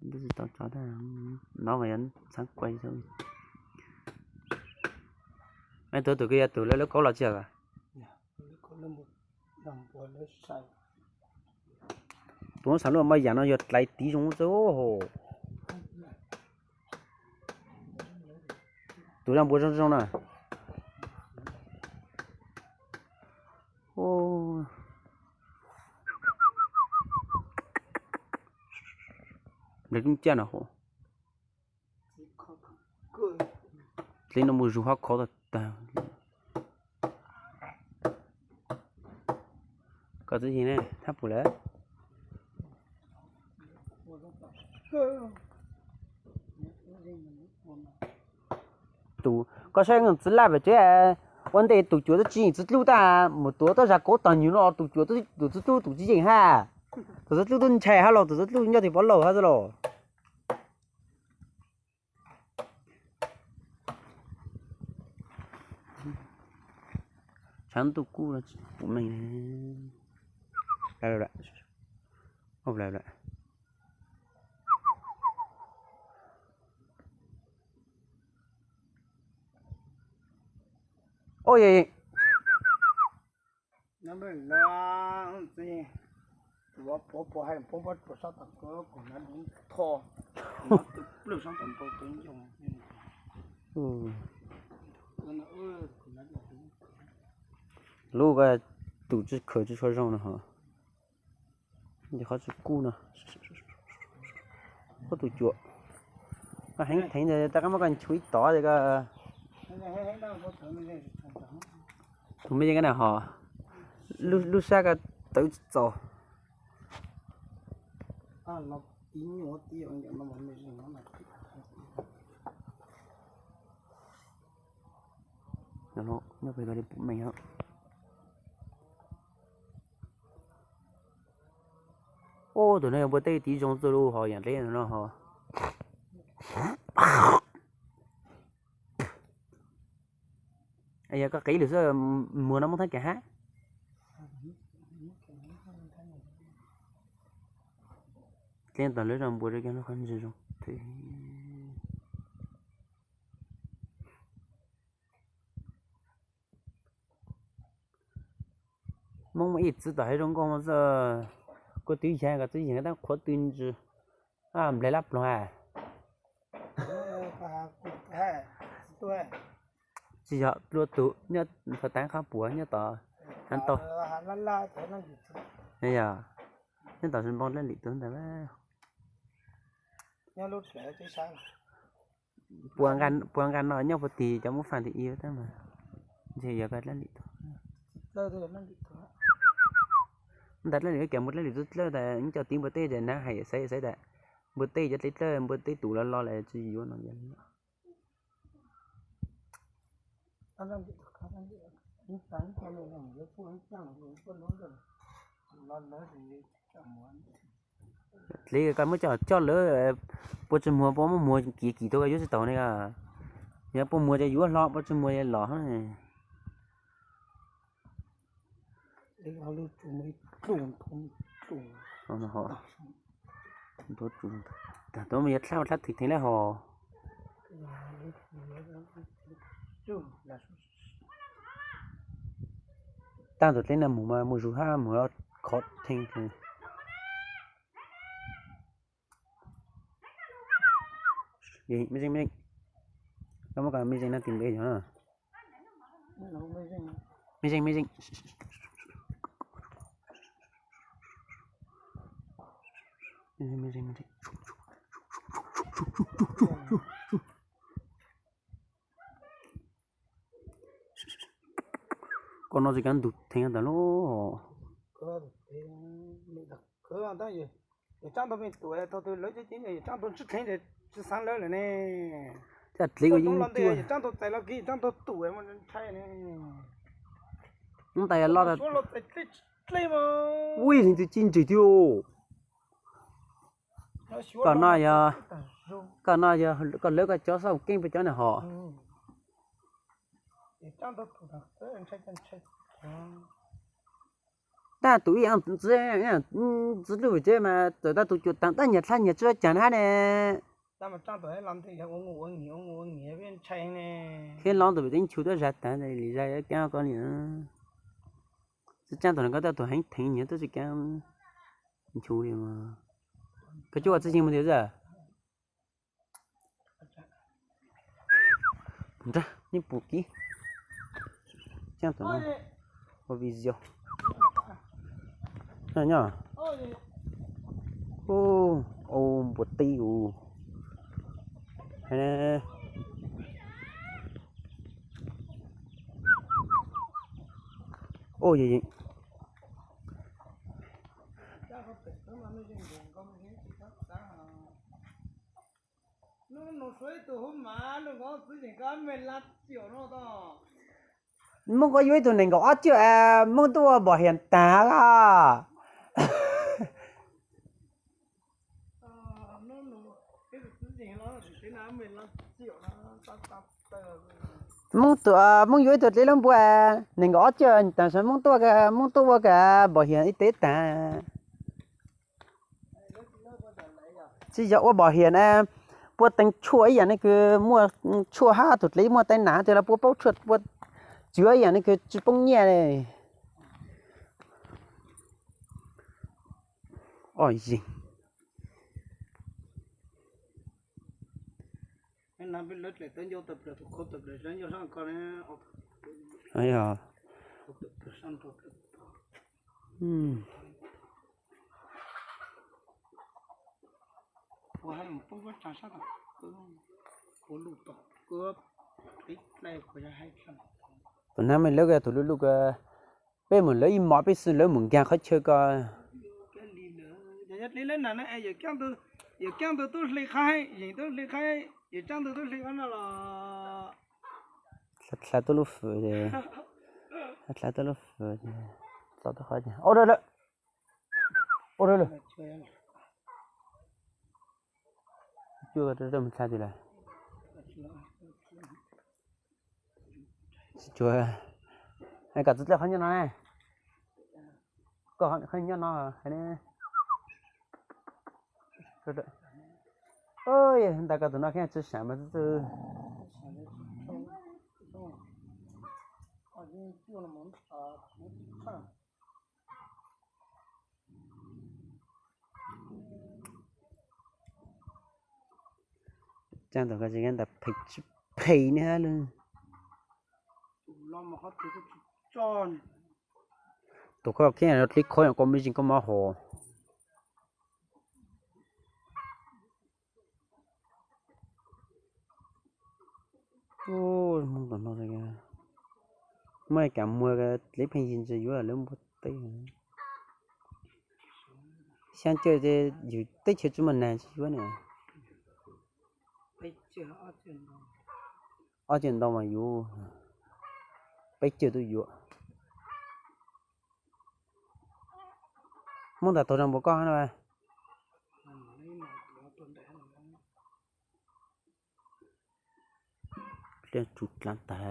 Tsis tau tso, no mas yog txhab kuai. Tuav tus koj yog tus lawv lub kaub los tsis yog? Tus xav luaj maj yam no yog dlais tiv zoo xwb. Tus zaj npua zoo zoo na. Nws lub caj no hauv. Dleb no mus zus hab khov tag tag. Koj txiv yig ne, thab pum lawm. Tus, koj saib txiv laj pem tsev ua ntej, tus cuam twb tsis yeem txiv dlub tag, mus tuav tab zag kaub tag nyuag no tus cuam tus txiv dlub tus tsis yeem hab. Tus txiv dlub twb ntshai hab los, tus txiv dlub nyob tim pov laug hab xwb los. Tshav ntuj kub, pum meej. Lub ko tus tsis khaws tsis tshua zoo no ho. Qhov tsis kub no. Koj tus cuam, koj heev theev ntawd tab qab muab koj nchuav ib tod tias koj. Tus me yeej koj na ho, lub sab koj tawv tsis txaus. Nyob pem ko li pum meej. Ub, tus no yog npua teb tiv zoo txuj lug ho, yam dleb no ho. Yog koj qiv lwm xwb, muag no muab thab kev hab. Dleb tau lawv zaj npua rau cov lub qhov ntsis zoo. Hmoob muaj ib txwv tom hais zoo nkauj xwb, kuv twb yog kom txwv yeem tab qhuav twg ntsis, nplaig lab ploog a. Tsis yog dua tus nyob Phav Tav qab puas nyob tom Hav Ntau. Yog, nyob tom Zim Npoo dlab lim tus ntawd. Puas nqa no nyob puag tim cov Moob Faj tim ib tab mas, ntshe yog koj dlab lim tus. Ntawd dlab lim, kev mus dlab lim tus dlawb tas ib co tiv npua teb ces nab hais xaiv xaiv tas npua teb cov dleb dlawb npua teb tus los los lawm tsis yuav no. Dleb koj muab coj coj lawm, puas tsis muag puas muab muag kiv kiv tuaj koj yuav tsis tau ne. Yog puas muag ces yuav hlo, puas tsis muag ces los. Tag tuaj mas yog dlab dlab thwm theev lawm hos. Tag tus dleb no mus mas mus zus hab mus khov theej. Me zeej, me zeej, koj muab koj me zeej no tis npe yog. Me zeej, me zeej. Koj no tsis kav ntug theev tas lub. Yawm tsaab ntau me tuam thaum twg lawv cov cev yawm tsaab ntau tsis dheev ces tsis xaav lawv lawm ne. Coj dlev ko yeej los ntej yawm tsaab ntau txais los kiag yawm tsaab ntau tuam ntshai ne. Ub, tais los, ui, leej twg ci ntswg thiab. Koj no yog, koj no yog koj lawv koj cov xauj keeb peb cov na hos. Tab tus ib ntxwv, ntxwv lub ces mas txawm tab tus cuam teev tab nyias dlha nyias tsi caag hab ne. Khiav lov tus pem teb nchu tuab zag taag li zag kaab koj li. Tsi caab tus no koj tab tus heev theev nyias tuab tsi kaab nchu li. Koj cuab ua txwj yeeg mus tias nrab nej pum kib. Caab tus no ua video. Nyob, nyob. Ua npua teb u. Ua, Moob koj yuav ib tug nees nkaum ob tsiab, Moob tuaj ua npau hiam taag. Moob tus, Moob yuav ib tug dleb lub npua nees nkaum ob tsiab taag, Moob tuaj, Moob tuaj ua npau hiam ib teb taag. Tsi yog ua npau hiam na, puab teev tshuaj ib yaam ne kws muaj tshuaj hab tus dleb muaj teeb nam tiag los puab paub tshuaj, puab tsuav ib yaam ne kws tsi poob nyiaj li. Oj yeeg. Tus nab me lawv tus luj luj, peb mus lawv ib mos peb xwb lawv mus nkaag qhov chaw ko. Dlha tuaj lub fwm, dlha tuaj lub fwm, txov tuaj qhov, ua lawm, ua lawm. Cuaj dlha twg lawm? Tsis cuag, koj txwv dlawb qhov nyob no ne, koj qhov nyob no hais ne. Ntawm koj tus no kheev tsi sam mas txwv txwv. Caab tus ko tsis ntab phem tsis phem ne lawm. Tus ko kheev dleb khob yog koj me ntsis koj mab hos. Muaj kav muag dleb pheej yig ntsis yuav lawv npua teb. Xyab cawj yug teb chaws tsi muaj nag tsi yuav ne. Ob cawj ntau mas yuav, peb cawj tub yuav. Muab ntawm tog zoo npaum koj no. Liab tsum dlaab tag.